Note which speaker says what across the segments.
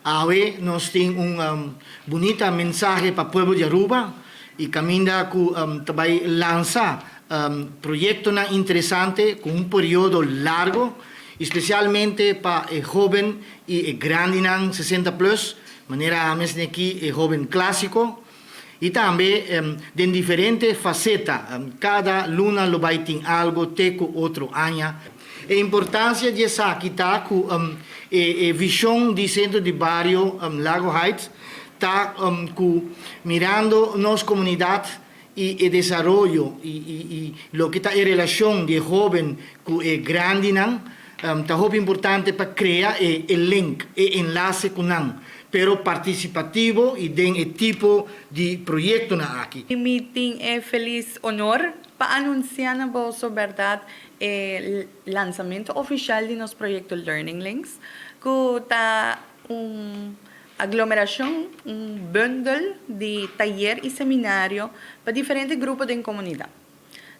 Speaker 1: Awe nos tin un bunita mensahe pa pueblo di Aruba y caminda cu tambe lansa proyecto interesante cu un periodo largo, especialmente pa e hoben y e grandi 60 plus, manera mes aki e hoben clasico, y tambe di diferente faceta. Cada luna lo bay tin algo te cu otro aña. E importancia di esaki ta cu e vision di Centro di Bario Lago Heights ta cu mirando nos comunidad y e desaroyo y loke ta e relacion di hoben cu e grandi nan, ta hopi importante pa crea e link, e enlace cu nan, pero participativo y den e tipo di proyecto nan aki.
Speaker 2: Mi tin e feliz honor pa anuncia na boso, berdad, e lansamento oficial di nos proyecto Learning Links, cu ta un aglomeracion, un bundel di tayer y seminario pa diferente grupo di comunidad.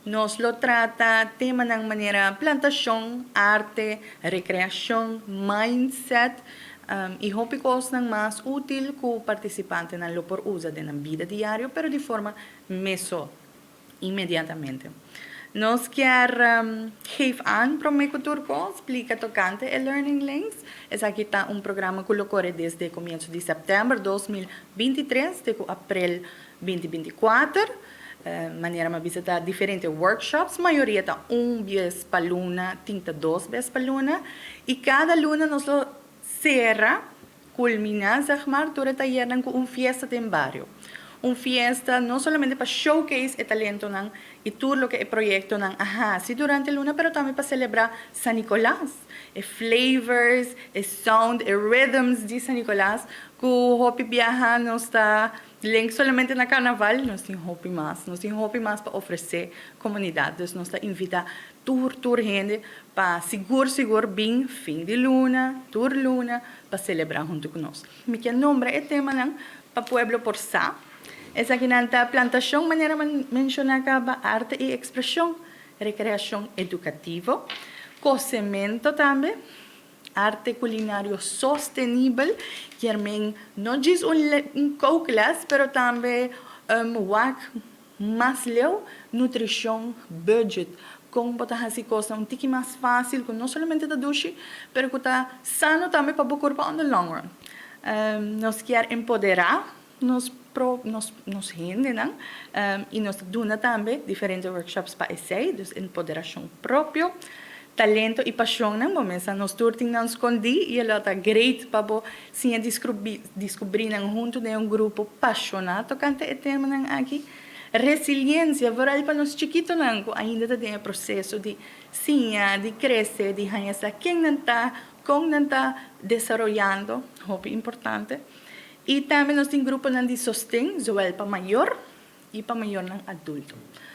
Speaker 2: Nos lo trata tema di manera plantacion, arte, recreacion, mindset y hopi cos mas util cu participante nan lo por usa den bida diario, pero di forma meso inmediatamente. Nos kier geef aan, prome cu tur cos, splica tocante e Learning Links. Esaki ta un programa cu lo core desde comienso di september 2023 te april 2024. Manera m'a bisa, diferente workshops, mayoria ta un bes pa luna, tin ta dos bes pa luna, y cada luna nos lo cera, culmina, zeg maar, tur e tayer cu un fiesta den bario. Un fiesta no solamente pa showcase e talento nan y tur loke e proyecto nan a hasi durante luna, pero tambe pa celebra San Nicolas, e flavors, e sound, e rhythms di San Nicolas, cu hopi biaha nos ta link solamente na carnaval. Nos tin hopi mas, nos tin hopi mas pa ofrece comunidad. Dus nos ta invita tur hende pa sigur sigur bin fin di luna, tur luna, pa celebra hunto cu nos. Mi kier nombra e tema nan pa pueblo por sa. Esaki nan ta plantacion, manera menciona caba, arte y expresion, recreacion educativo, cosemento tambe, arte culinario sostenibel, kiermen no djis un kookles, pero tambe wak mas leu, nutricion, budget, con bo ta hasi cos un tiki mas facil, cu no solamente ta dushi, pero cu ta sano tambe pa bo curpa on the long run. Nos kier empodera nos hende, no? Y nos ta duna tambe diferente workshops pa esey, dus empoderacion propio, talento y pasion, no? Bo mes nos tur tin nan scondi y e ta great pa bo siña descubri nan hunto den un grupo apasiona tocante e tema nan aki. Resiliencia, vooral pa nos chikito nan, cu ainda ta den proceso di siña, di crece, di haya sa ken nan ta, con nan ta desaroyando, hopi importante. Y tambe nos tin grupo nan di sosten, zowel pa mayor y pa mayor nan adulto.